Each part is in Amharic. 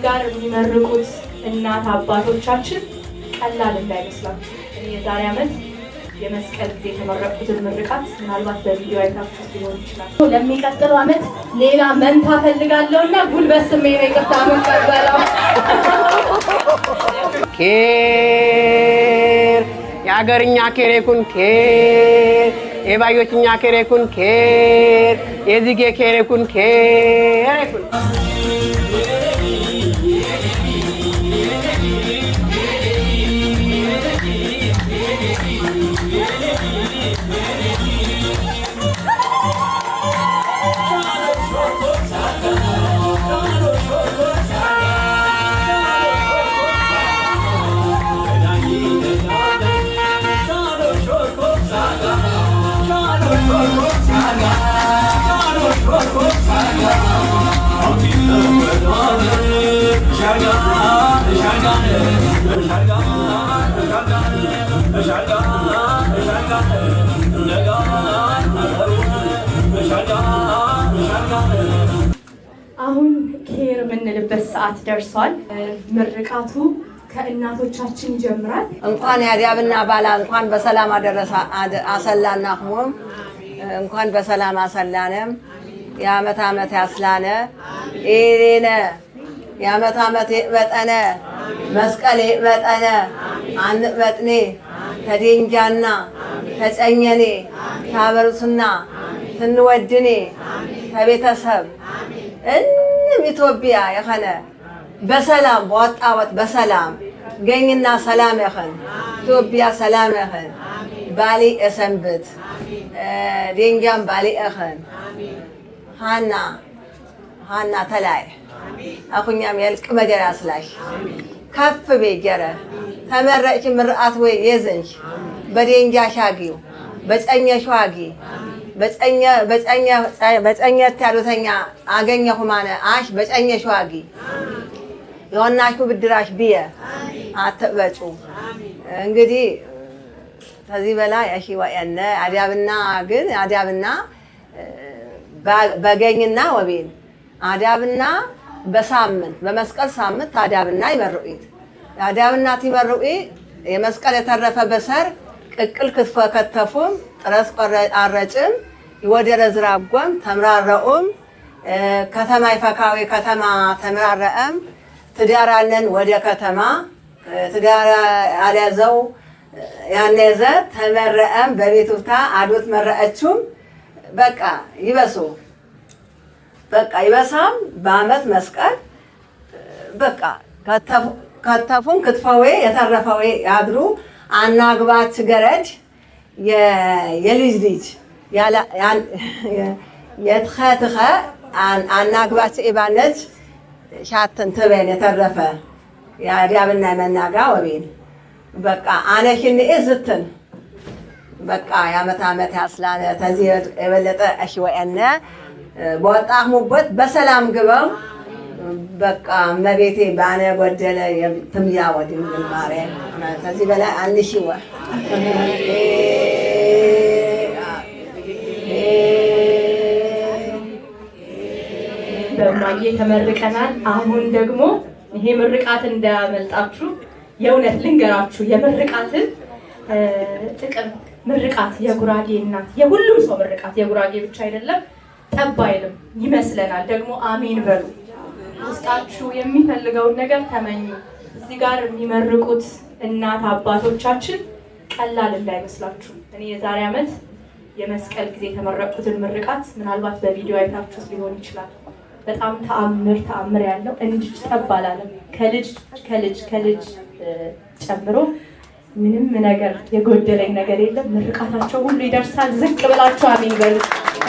ጋር የሚመርቁት እናት አባቶቻችን ቀላል እንዳይመስላችሁ። እኔ የዛሬ ዓመት የመስቀል ጊዜ የተመረቅኩትን ምርቃት ምናልባት በቪዲዮ አይታችሁት ሊሆን ይችላል። ለሚቀጥለው ዓመት ሌላ መንታ ፈልጋለሁ እና ጉልበት ስሜ ነው ይቅርታ የምቀበለው። ኬር የአገርኛ ኬሬኩን ኬር የባዮችኛ ኬሬኩን ኬር የዚጌ ኬሬኩን ኬሬኩን። አሁን ኬር የምንልበት ሰዓት ደርሷል። ምርቃቱ ከእናቶቻችን ይጀምራል። እንኳን ያዲያብና ባላ እንኳን በሰላም አደረሰ አሰላና ሁሞም እንኳን በሰላም አሰላነም። የዓመት ዓመት ያስላነ ኢሬነ የዓመት ዓመት ይቅበጠነ መስቀል ይቅበጠነ አንቅበጥኔ ተዴንጃና ተጨኘኔ ታበርሱና ትንወድኔ ተቤተሰብ እንም ኢትዮጵያ የኸነ በሰላም በወጣወት በሰላም ገኝና ሰላም የኸን ኢትዮጵያ ሰላም የኸን ባሊ እሰንብት ዴንጃም ባሊ እኸን ሃና ሃና ተላይ አኹኛም የልቅ መጀራ ስላሽ ከፍ ቤጀረ ተመረጭ ምርአት ወይ የዝንሽ በዴንጃ ሻጊው በጨኘ ሸዋጊ በጨኘ ያሉተኛ አገኘሁ ማነ አሽ በጨኘ ሸዋጊ የሆናችሁ ብድራሽ ብየ አትበጩ። እንግዲህ ከዚህ በላይ እሺ ወየነ አዲያብና ግን አዲያብና በገኝና ወቤን አዲያብና በሳምንት በመስቀል ሳምንት አዲያብና ይመርኡት አዲያብና ትመርኡ የመስቀል የተረፈ በሰር ቅቅል ክትፎ ከተፉም ጥረስ አረጭም ይወደረ ዝራጓም ተምራረኡም ከተማ ይፈካዊ ከተማ ተምራረአም ትዳራለን ወደ ከተማ ትዳር አልያዘው ያነዘ ተመረአም በቤቱታ አዶት መረአችሁም በቃ ይበሱ በቃ ይበሳም በአመት መስቀል በቃ ከተፉም ክትፈዌ የተረፈዌ ያድሩ አናግባት ገረድ የልጅ ልጅ የትኸትኸ አናግባት ኢባነች ሻትን ትበን የተረፈ የዲያብና መናጋ ወቤን በቃ አነሽን ዝትን በቃ የዓመት ዓመት ያስላነ ተዚህ የበለጠ እሺ ወያነ በወጣሙበት በሰላም ግበው በቃ እመቤቴ ባነ ጎደለ ትምያ ወድንግል ማርያም ከዚህ በላይ አንሺ ወ በማዬ ተመርቀናል። አሁን ደግሞ ይሄ ምርቃት እንዳያመልጣችሁ የእውነት ልንገራችሁ የምርቃትን ጥቅም። ምርቃት የጉራጌ እናት የሁሉም ሰው ምርቃት የጉራጌ ብቻ አይደለም፣ ጠብ አይልም ይመስለናል። ደግሞ አሜን በሉ። ውስጣችሁ የሚፈልገውን ነገር ተመኙ። እዚህ ጋር የሚመርቁት እናት አባቶቻችን ቀላል እንዳይመስላችሁ። እኔ የዛሬ ዓመት የመስቀል ጊዜ የተመረቅኩትን ምርቃት ምናልባት በቪዲዮ አይታችሁት ሊሆን ይችላል። በጣም ተአምር ተአምር ያለው እንድጅ ጠብ አላለም። ከልጅ ከልጅ ከልጅ ጨምሮ ምንም ነገር የጎደለኝ ነገር የለም። ምርቃታቸው ሁሉ ይደርሳል። ዝቅ ብላችሁ አሜን በሉ።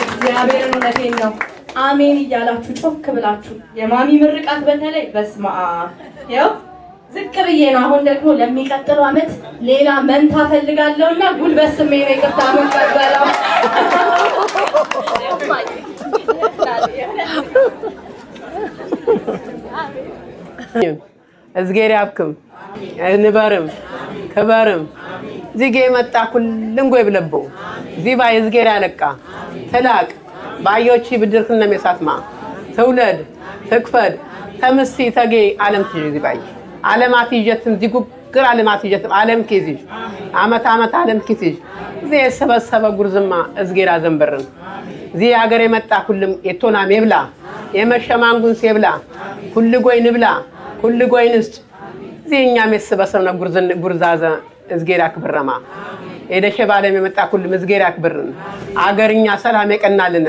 እግዚአብሔርን እውነቴን ነው። አሜን እያላችሁ ጮክ ብላችሁ የማሚ ምርቃት በተለይ በስመ አብ ያው ዝቅ ብዬ ነው። አሁን ደግሞ ለሚቀጥለው ዓመት ሌላ መንታ ፈልጋለሁ እና ጉልበት ስሜ ነው ይቅርታ የምቀበለው። እዝጌር ያብክም ንበርም ክበርም ዚጌ የመጣ ኩልን ጎይ ብለበው ዚባ የዝጌር ያለቃ ትላቅ ባዮቺ ብድርክነ ሜሳትማ ትውለድ ትክፈድ ተምሲ ተጌ ዓለም ትይዚ ባይ ዓለማት ይጀትም ዚጉግር ዓለማት ይጀትም ዓለም ኪዚ አመት አመት ዓለም ኪዚ እዚ የሰበሰበ ጉርዝማ እዝጌራ ዘንበርን እዚ ሀገር የመጣ ሁሉም የቶናም የብላ የመሸማንጉን የብላ ሁሉ ጎይ ንብላ ሁሉ ጎይ ንስጥ እዚ እኛም የሰበሰብነ ጉርዛዘ እዝጌራ ክብረማ የደሸ ባለም የመጣ ሁሉም እዝጌራ ክብርን አገርኛ ሰላም የቀናልና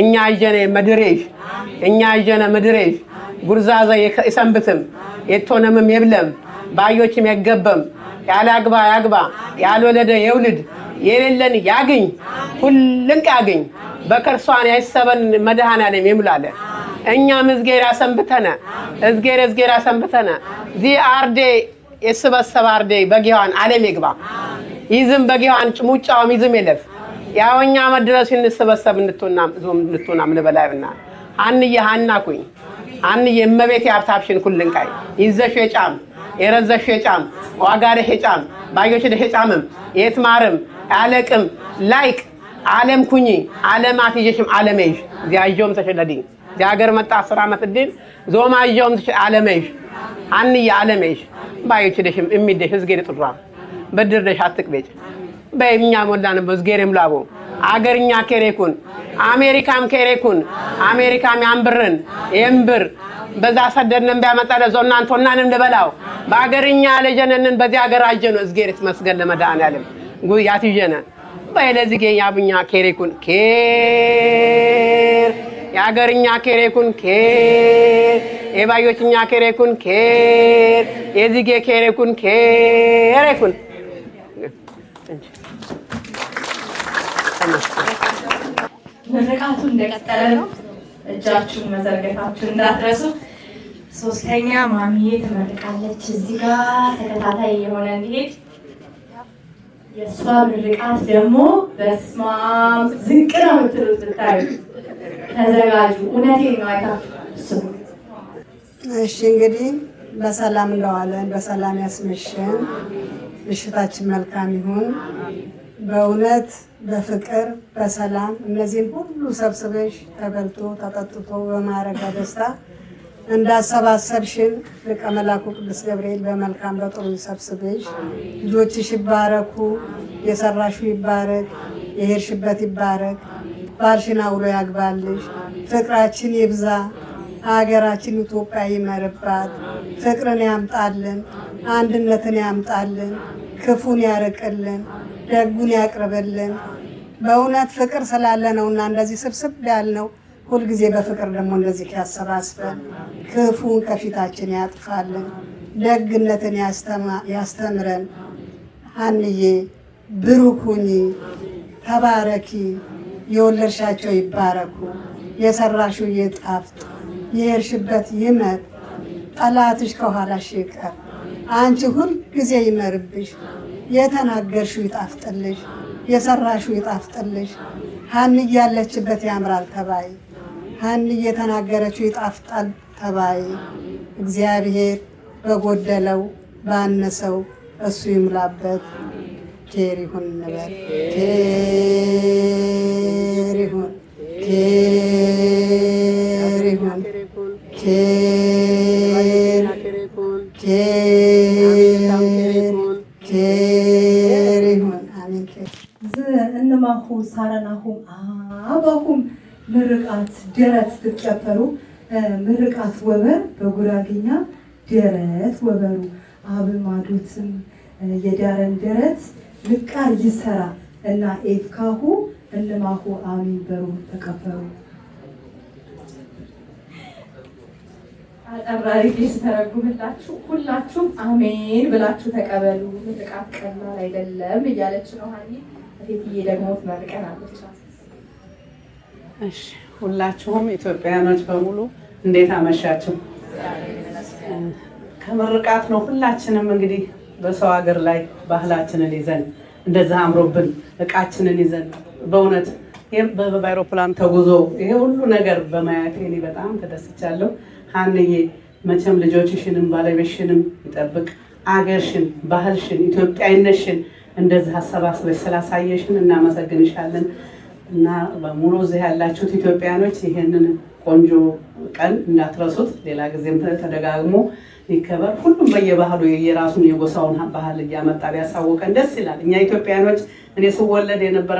እኛ አጀነ መድሬሽ እኛ አጀነ መድሬሽ ጉርዛዘ የሰንብትም የቶነምም የብለም ባዮችም የገበም ያላግባ ያግባ ያልወለደ የውልድ የሌለን ያግኝ ሁሉን ያግኝ በከርሷን ያይሰበን መድኃኔዓለም ይሙላለ እኛም እዝጌራ ሰንብተነ እዝጌራ እዝጌራ ሰንብተነ ዚ አርዴ የስበሰበ አርዴ በጊዋን ዓለም ይግባ ይዝም በጊዋን ሙጫውም ይዝም የለፍ ያውኛ መድረስ እንሰበሰብ እንትሆናም ዞም እንትሆናም ንበላይና አንየ ሃናኩኝ አንየ እመቤቴ ሀብታብሽን ኩልን ቃይ ይዘሽ የጫም የረዘሽ የጫም ዋጋደሽ የጫም ባዮሽ ደሽ የጫምም የትማርም ያለቅም ላይክ ዓለም ኩኝ ዓለማት ይጀሽም ዓለሜሽ ዚያጆም ተሸለዲ ዚያገር መጣ 10 ዓመት ዲን ዞማ ይጆም ዓለሜሽ አንየ ዓለሜሽ ባዮሽ ደሽም እሚደሽ እዝጌር ጥራ በድር ደሽ አትቅቤጭ በእኛ ሞላን በዝጌርም ላቦ አገርኛ ከሬኩን አሜሪካም ከሬኩን አሜሪካም ያንብርን የምብር በዛ ሰደድነን ቢያመጣ ለዞናን ቶናንም ለበላው በአገርኛ ለጀነንን በዚህ አገር አጀኑ እዝጌር ይመስገን ለመድኃኔዓለም ጉያት ይጀነ በለዚህ ያቡኛ ከሬኩን ኬር ያገርኛ ከሬኩን ኬር የባዮችኛ ከሬኩን ኬር የዚጌ ከሬኩን ኬሬኩን ምርቃቱ እንደቀጠለ ነው። እጃችሁን መዘርጋታችሁን እንዳትረሱ። ሶስተኛ ማሚዬ ትመርቃለች። እዚህ ጋር ተከታታይ የሆነ እንዲሄድ የእሷ ምርቃት ደግሞ በስማም ዝቅ ነው የምትሉት ብታዩ። ተዘጋጁ። እውነቴን ነው። አይታችሁ ስሙ። እሺ እንግዲህ በሰላም እንደዋለን በሰላም ያስመሸን። ምሽታችን መልካም ይሁን። በእውነት በፍቅር በሰላም እነዚህን ሁሉ ሰብስበሽ ተበልቶ ተጠጥቶ በማረጋ ደስታ እንዳሰባሰብሽን ሊቀ መላኩ ቅዱስ ገብርኤል በመልካም በጥሩ ይሰብስብሽ። ልጆችሽ ይባረኩ፣ የሰራሽው ይባረክ፣ የሄድሽበት ይባረክ፣ ባልሽን አውሎ ያግባልሽ፣ ፍቅራችን ይብዛ፣ ሀገራችን ኢትዮጵያ ይመርባት፣ ፍቅርን ያምጣልን፣ አንድነትን ያምጣልን፣ ክፉን ያርቅልን፣ ደጉን ያቅርብልን። በእውነት ፍቅር ስላለ ነውና እንደዚህ ስብስብ ያልነው። ሁልጊዜ በፍቅር ደግሞ እንደዚህ ያሰባስበን፣ ክፉን ከፊታችን ያጥፋልን፣ ደግነትን ያስተምረን። ሀንዬ ብሩክ ሁኚ፣ ተባረኪ፣ የወለድሻቸው ይባረኩ፣ የሰራሽው ይጣፍጥ፣ የሄድሽበት ይመር፣ ጠላትሽ ከኋላሽ ይቀር፣ አንቺ ሁል ጊዜ ይመርብሽ፣ የተናገርሽው ይጣፍጥልሽ፣ የሰራሽው ይጣፍጥልሽ። ሀንዬ ያለችበት ያምራል ተባይ፣ ሀንዬ የተናገረችው ይጣፍጣል ተባይ። እግዚአብሔር በጎደለው ባነሰው እሱ ይሙላበት። ኬር ይሁን እንበል። ኬር ይሁን፣ ኬር ይሁን፣ ኬር ኬር ኬር ይሁን። አሜን። እንማሁ ሳረናሁም አባሁም ምርቃት ደረት ትቀበሩ ምርቃት ወበር በጉራጌኛ ደረት ወበሩ አብ ማዶትም የዳረን ደረት ንቃር ይሰራ እና ኤፍካሁ እንማሁ አሚን በሩ ተቀበሩ። አጠራሪ ስተረጉምላችሁ ሁላችሁም አሜን ብላችሁ ተቀበሉ። ምርቃት ቀላል አይደለም እያለች ነው ሀኒ። እቴትዬ ደግሞ ትመርቀናለች። እሺ ሁላችሁም ኢትዮጵያኖች በሙሉ እንዴት አመሻችሁ? ከምርቃት ነው ሁላችንም እንግዲህ በሰው ሀገር ላይ ባህላችንን ይዘን እንደዛ አምሮብን እቃችንን ይዘን በእውነት በአይሮፕላን ተጉዞ ይሄ ሁሉ ነገር በማየቴ እኔ በጣም ተደስቻለሁ። ሀንዬ መቼም ልጆችሽንም ባለቤትሽንም ይጠብቅ፣ አገርሽን፣ ባህልሽን፣ ኢትዮጵያዊነትሽን እንደዚህ አሰባስበሽ ስላሳየሽን እናመሰግንሻለን። እና በሙሉ እዚህ ያላችሁት ኢትዮጵያኖች ይሄንን ቆንጆ ቀን እንዳትረሱት። ሌላ ጊዜም ተደጋግሞ ይከበር። ሁሉም በየባህሉ የራሱን የጎሳውን ባህል እያመጣ ቢያሳውቀን ደስ ይላል። እኛ ኢትዮጵያኖች እኔ ስወለድ የነበረ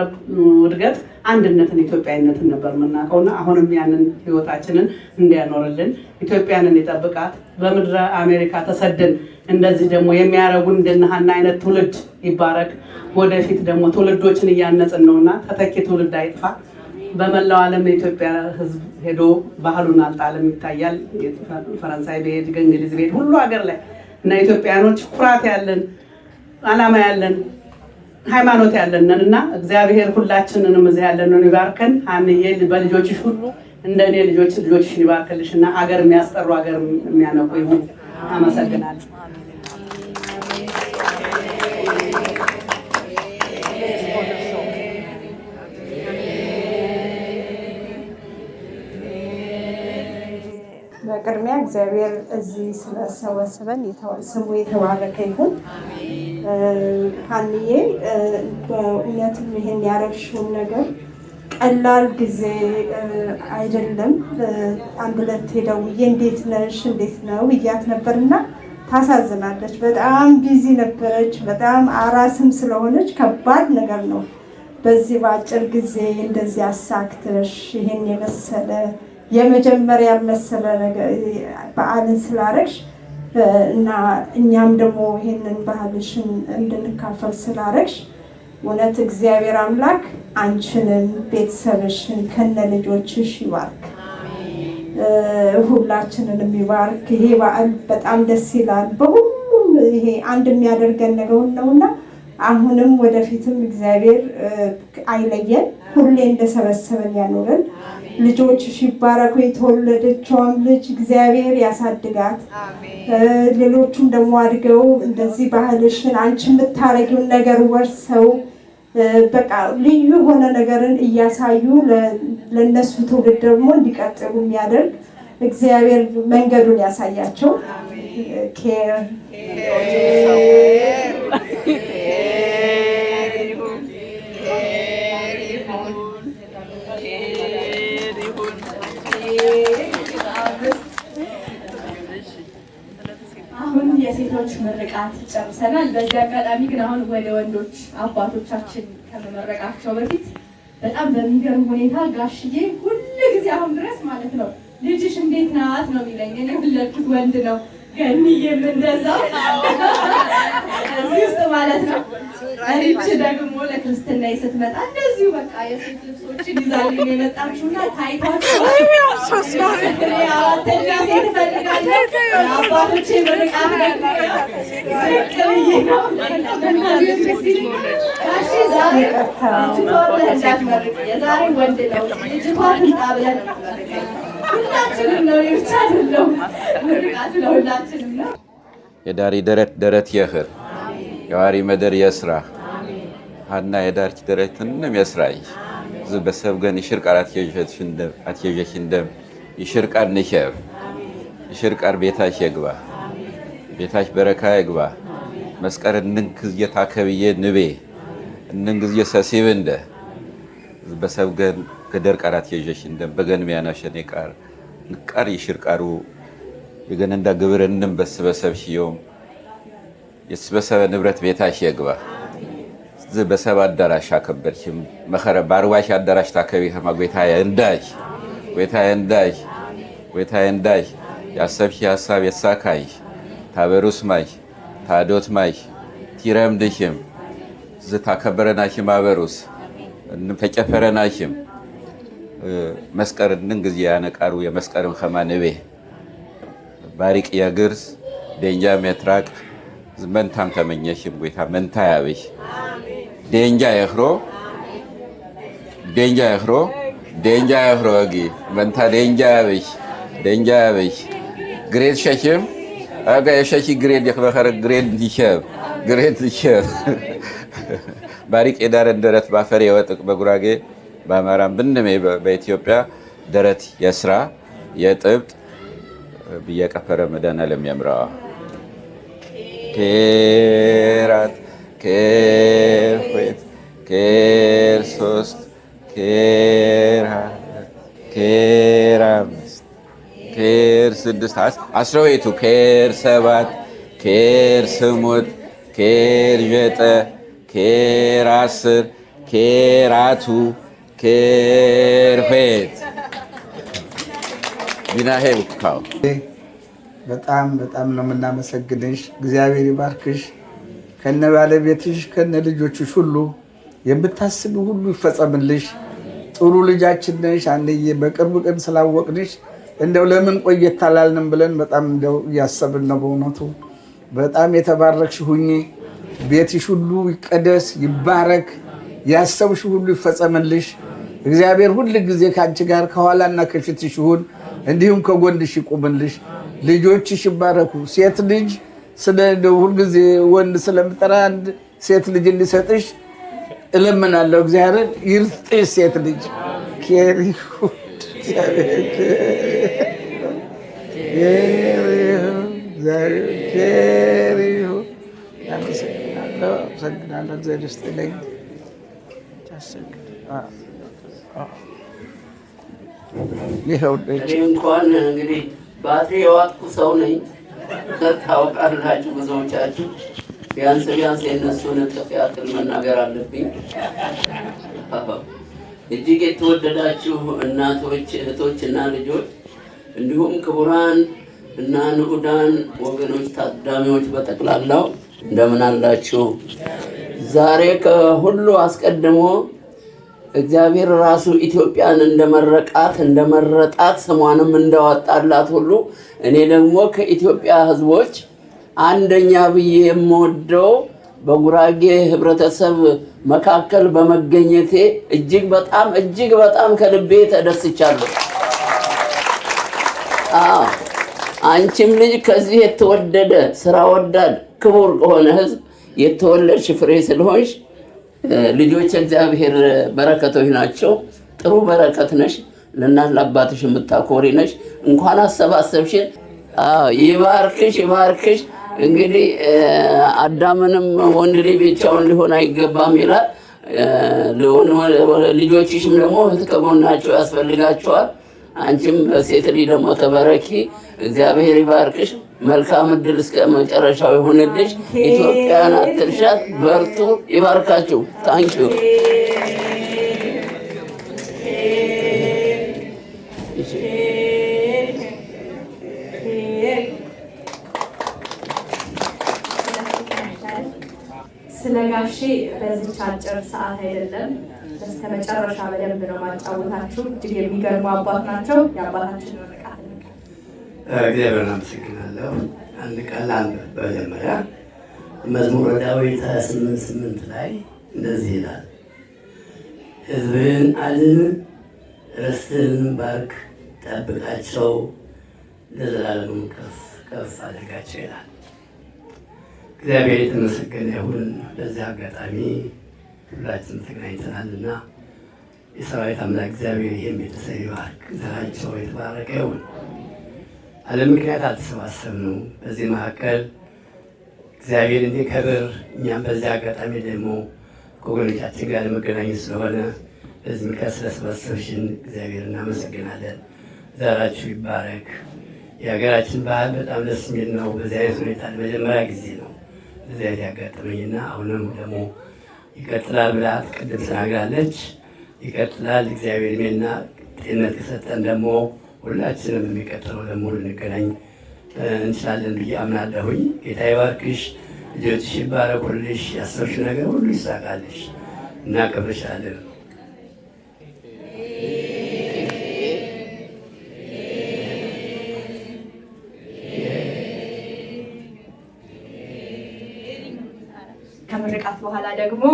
እድገት አንድነትን ኢትዮጵያዊነትን ነበር የምናውቀውና አሁንም ያንን ህይወታችንን እንዲያኖርልን ኢትዮጵያንን ይጠብቃት። በምድረ አሜሪካ ተሰደን እንደዚህ ደግሞ የሚያረጉን እንደነ ሀና አይነት ትውልድ ይባረክ። ወደፊት ደግሞ ትውልዶችን እያነጽን ነውና ተተኪ ትውልድ አይጥፋ። በመላው ዓለም የኢትዮጵያ ሕዝብ ሄዶ ባህሉን አልጣለም ይታያል። ፈረንሳይ ብሄድ፣ እንግሊዝ ብሄድ ሁሉ ሀገር ላይ እና ኢትዮጵያኖች ኩራት ያለን፣ ዓላማ ያለን፣ ሃይማኖት ያለን ነን እና እግዚአብሔር ሁላችንንም እዚህ ያለንን ይባርከን። ሀንዬ በልጆችሽ ሁሉ እንደ እኔ ልጆች ልጆችሽን ይባርክልሽ እና አገር የሚያስጠሩ አገር የሚያነቁ ይሁን። አመሰግናለሁ። በቅድሚያ እግዚአብሔር እዚህ ስለሰበሰበን ስሙ የተባረከ ይሁን። ሀንዬ፣ በእውነትም ይሄን ያረግሽውን ነገር ቀላል ጊዜ አይደለም። አንድ ሁለቴ ደውዬ እንዴት ነሽ፣ እንዴት ነው እያት ነበርና ታሳዝናለች። በጣም busy ነበረች። በጣም አራስም ስለሆነች ከባድ ነገር ነው። በዚህ በአጭር ጊዜ እንደዚህ አሳክተሽ ይሄን የመሰለ የመጀመሪያ መሰለ ነገር በዓልን ስላረግሽ እና እኛም ደግሞ ይሄንን ባህልሽን እንድንካፈል ስላረግሽ እውነት እግዚአብሔር አምላክ አንቺንም ቤተሰብሽን ከነ ልጆችሽ ይባርክ፣ ሁላችንንም ይባርክ። ይሄ በዓል በጣም ደስ ይላል። በሁሉም ይሄ አንድ የሚያደርገን ነገር ነውና አሁንም ወደፊትም እግዚአብሔር አይለየን፣ ሁሌ እንደሰበሰበን ያኖረን። ልጆችሽ ይባረኩ። የተወለደችዋም ልጅ እግዚአብሔር ያሳድጋት። ሌሎቹም ደግሞ አድገው እንደዚህ ባህልሽን አንቺ የምታረጊውን ነገር ወርሰው በቃ ልዩ የሆነ ነገርን እያሳዩ ለነሱ ትውልድ ደግሞ እንዲቀጥሉ የሚያደርግ እግዚአብሔር መንገዱን ያሳያቸው። ኬር። አሁን የሴቶች ምርቃት ጨርሰናል። በዚህ አጋጣሚ ግን አሁን ወደ ወንዶች አባቶቻችን ከመመረቃቸው በፊት በጣም በሚገርም ሁኔታ ጋሽዬ ሁል ጊዜ አሁን ድረስ ማለት ነው ልጅሽ እንዴት ናት ነው የሚለኝ። እኔ የወለድኩት ወንድ ነው፣ ገንዬም እንደዛው እዚህ ውስጥ ማለት ነው። እቺ ደግሞ ለክርስትና ስትመጣ እንደዚሁ በቃ የሴት ልብሶችን ይዛልኝ የመጣችሁና ታይቷቸው እኔ አራተኛ ሴት እፈልጋለሁ። አባቶቼ ምርቃት ደግሞ ዝቅ ብዬ ነው። ጋሼ ዛሬ ልጅቷ ብለህ እንዳትመርቅ፣ የዛሬ ወንድ ነው፣ ልጅቷ ትምጣ ብለህ ነው የምትመርቀኝ። ሁላችንም ነው፣ እኔ ብቻ አይደለሁም። ምርቃቱ ለሁላችንም ነው። የዳሪ ደረት ደረት የኽር የዋሪ መደር የስራ ሀና የዳርች ደረትንም የስራይ እዚ በሰብገን ይሽር ቃር አትየዠሽ እንደም ይሽር ቃር ንሸብ ይሽር ቃር ቤታሽ የግባ፣ ቤታሽ በረካ የግባ። መስቀር እንን ጊዜ ታከብዬ ንቤ እንን ጊዜ ሰሲብ እንደ በሰብገን ገደር ቃር አትየዠሽ እንደም በገን ሚያናሸኔ ቃር ንቃር ይሽር ቃሩ የገነንዳ ግብር እንም በስበሰብ ሽዮም የስበሰበ ንብረት ቤታሽ የግባ። እዚ በሰብ አዳራሽ አከበርሽም መኸረ ባርዋሽ አዳራሽ ታከቢ ከማ ጎይታ እንዳይ፣ ጎይታ እንዳይ፣ ጎይታ እንዳይ። ያሰብሽ ሀሳብ የሳካይ ታበሩስ ማይ ታዶት ማይ ቲረምድሽም እዚ ታከበረናሽም አበሩስ እንም ተጨፈረናሽም መስቀር እንን ጊዜ ያነቃሩ የመስቀርን ከማ ንቤ ባሪቅ የግርስ ደንጃ ሜትራቅ መንታም ተመኘሽም ጎይታ መንታ ያብሽ። ደንጃ የኽሮ፣ ደንጃ የኽሮ፣ ደንጃ የኽሮ ጊ መንታ ደንጃ ያብሽ፣ ደንጃ ያብሽ። ግሬድ ሸሽም አጋ የሸሺ ግሬድ የኽበኸረ ግሬድ ይሸብ፣ ግሬድ ይሸብ። ባሪቅ የዳረን ደረት ባፈር የወጥቅ በጉራጌ በአማራም ብንሜ በኢትዮጵያ ደረት የስራ የጥብጥ ብየቀፈረ መድኃኔዓለም የምረዋ። ኬራት ኬር ሁለት ኬር ሶስት ኬር አራት ኬር አምስት። ኬር ስድስት አስረዌቱ ኬር ሰባት ኬር ስሙት ኬር ዠጠ ኬር 10 ኬር አቱ ኬር ፌት ቢናሄ ብካው። በጣም በጣም ነው የምናመሰግንሽ። እግዚአብሔር ይባርክሽ፣ ከነ ባለቤትሽ ከነ ልጆችሽ ሁሉ የምታስቢ ሁሉ ይፈጸምልሽ። ጥሩ ልጃችን ነሽ። አንድዬ በቅርብ ቀን ስላወቅንሽ እንደው ለምን ቆየት አላልንም ብለን በጣም እንደው እያሰብን ነው። በእውነቱ በጣም የተባረክሽ ሁኚ። ቤትሽ ሁሉ ይቀደስ ይባረክ፣ ያሰብሽ ሁሉ ይፈጸምልሽ። እግዚአብሔር ሁል ጊዜ ከአንቺ ጋር ከኋላና ከፊትሽ ይሁን፣ እንዲሁም ከጎንሽ ይቁምልሽ። ልጆችሽ ይባረኩ። ሴት ልጅ ስለ ሁልጊዜ ወንድ ስለምጠራ አንድ ሴት ልጅ እንዲሰጥሽ እለምናለሁ። እግዚአብሔርን ይስጥሽ ሴት ልጅ። ኬር ይሁን እግዚአብሔር፣ ኬር ይሁን እግዚአብሔር፣ ኬር ይሁን። አመሰግናለሁ፣ አመሰግናለሁ። እግዚአብሔር ይስጥልኝ። ይኸው። እኔ እንኳን እንግዲህ ባትሪ የዋጥኩ ሰው ነኝ፣ ታውቃላችሁ ብዙዎቻችሁ። ቢያንስ ቢያንስ የእነሱን እጥፍ ያክል መናገር አለብኝ። እጅግ የተወደዳችሁ እናቶች፣ እህቶች እና ልጆች እንዲሁም ክቡራን እና ንዑዳን ወገኖች፣ ታዳሚዎች በጠቅላላው እንደምን አላችሁ? ዛሬ ከሁሉ አስቀድሞ እግዚአብሔር ራሱ ኢትዮጵያን እንደመረቃት፣ እንደመረጣት፣ ስሟንም እንዳወጣላት ሁሉ እኔ ደግሞ ከኢትዮጵያ ሕዝቦች አንደኛ ብዬ የምወደው በጉራጌ ህብረተሰብ መካከል በመገኘቴ እጅግ በጣም እጅግ በጣም ከልቤ ተደስቻለሁ። አዎ፣ አንቺም ልጅ ከዚህ የተወደደ ስራ ወዳድ ክቡር ከሆነ ህዝብ የተወለድሽ ፍሬ ስለሆንሽ ልጆች እግዚአብሔር በረከቶች ናቸው። ጥሩ በረከት ነሽ። ለእናት ለአባትሽ የምታኮሪ ነሽ። እንኳን አሰባሰብሽን። አዎ፣ ይባርክሽ ይባርክሽ። እንግዲህ አዳምንም ወንድ ልጅ ብቻውን ሊሆን አይገባም ይላል። ልጆችሽም ደግሞ እህት ከጎናቸው ያስፈልጋቸዋል። አንቺም በሴት ልጅ ደግሞ ተበረኪ። እግዚአብሔር ይባርክሽ። መልካም እድል እስከ መጨረሻው ይሁንልሽ። ኢትዮጵያን አትርሻት። በርቱ። ይባርካችሁ። Thank you። ስለ ጋሼ በዚች አጭር ሰዓት አይደለም፣ በስተመጨረሻ በደንብ ነው ማጫወታችሁ። እጅግ የሚገርሙ አባት ናቸው። የአባታችን ምርቃት። እግዚአብሔርን አመሰግናለሁ። አንድ ቃል አንብብ። በመጀመሪያ መዝሙረ ዳዊት 28:8 ላይ እንደዚህ ይላል፣ ሕዝብህን አድን፣ ርስትህን ባርክ፣ ጠብቃቸው፣ ለዘላለሙም ከፍ ከፍ አድርጋቸው ይላል። እግዚአብሔር የተመሰገነ ይሁን። በዚህ አጋጣሚ ሁላችንም ተገናኝተናልና የሰራዊት አምላክ እግዚአብሔር ይህን ቤተሰብ ይባርክ፣ ዘራቸው የተባረከ ይሁን። አለ ምክንያት አልተሰባሰብነው። በዚህ መካከል እግዚአብሔር እንዲከብር እኛም በዚህ አጋጣሚ ደግሞ ከወገኖቻችን ጋር ለመገናኘት ስለሆነ በዚህ ምክንያት ስለሰበሰብሽን እግዚአብሔር እናመሰግናለን። ዘራችሁ ይባረክ። የሀገራችን ባህል በጣም ደስ የሚል ነው። በዚህ አይነት ሁኔታ ለመጀመሪያ ጊዜ ነው በዚህ አይነት ያጋጠመኝና አሁንም ደግሞ ይቀጥላል ብላ ቅድም ተናግራለች። ይቀጥላል። እግዚአብሔር እድሜና ጤንነት ከሰጠን ደግሞ ሁላችንም የሚቀጥለው ደግሞ ልንገናኝ እንችላለን ብዬ አምናለሁኝ። ጌታ ይባርክሽ፣ ልጆችሽ ይባረኩልሽ፣ ያሰብሽው ነገር ሁሉ ይሳካልሽ። እናከብርሻለን። ከምርቃት በኋላ ደግሞ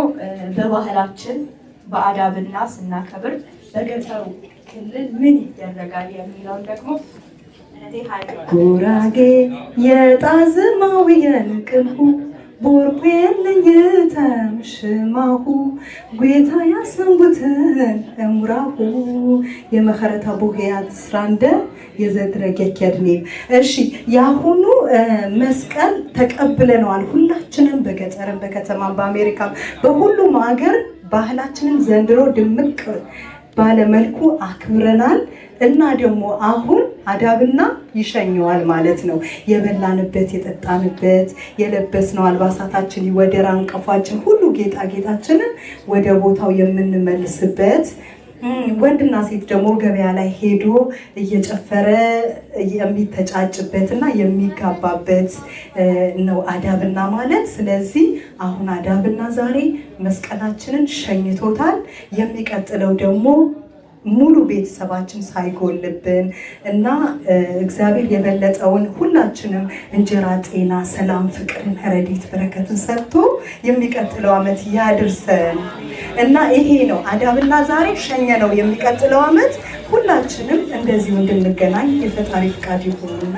በባህላችን በአዳብና ስናከብር በገጠሩ ክልል ምን ይደረጋል የሚለውን ደግሞ እህቴ ሀይል። ጉራጌ የጣዝማዊ የንቅልሁ ቦርኩ የለኝተም ሽማሁ ጌታ ያሰንቡትን እሙራሁ የመኸረታ ቦሄያት ስራንደ የዘድረገ ከድኔም። እሺ፣ የአሁኑ መስቀል ተቀብለነዋል። ሁላችንም በገጠርም በከተማም በአሜሪካም በሁሉም ሀገር ባህላችንን ዘንድሮ ድምቅ ባለመልኩ አክብረናል እና ደግሞ አሁን አዳብና ይሸኘዋል ማለት ነው። የበላንበት፣ የጠጣንበት፣ የለበስነው አልባሳታችን፣ ወደራ አንቀፏችን፣ ሁሉ ጌጣጌጣችንን ወደ ቦታው የምንመልስበት፣ ወንድና ሴት ደግሞ ገበያ ላይ ሄዶ እየጨፈረ የሚተጫጭበት እና የሚጋባበት ነው አዳብና ማለት። ስለዚህ አሁን አዳብና ዛሬ መስቀላችንን ሸኝቶታል። የሚቀጥለው ደግሞ ሙሉ ቤተሰባችን ሳይጎልብን እና እግዚአብሔር የበለጠውን ሁላችንም እንጀራ፣ ጤና፣ ሰላም፣ ፍቅርን፣ ረድኤት፣ በረከትን ሰጥቶ የሚቀጥለው ዓመት ያድርሰን እና ይሄ ነው አዳብና ዛሬ ሸኘ ነው። የሚቀጥለው ዓመት ሁላችንም እንደዚሁ እንድንገናኝ የፈጣሪ ፍቃድ ይሁን።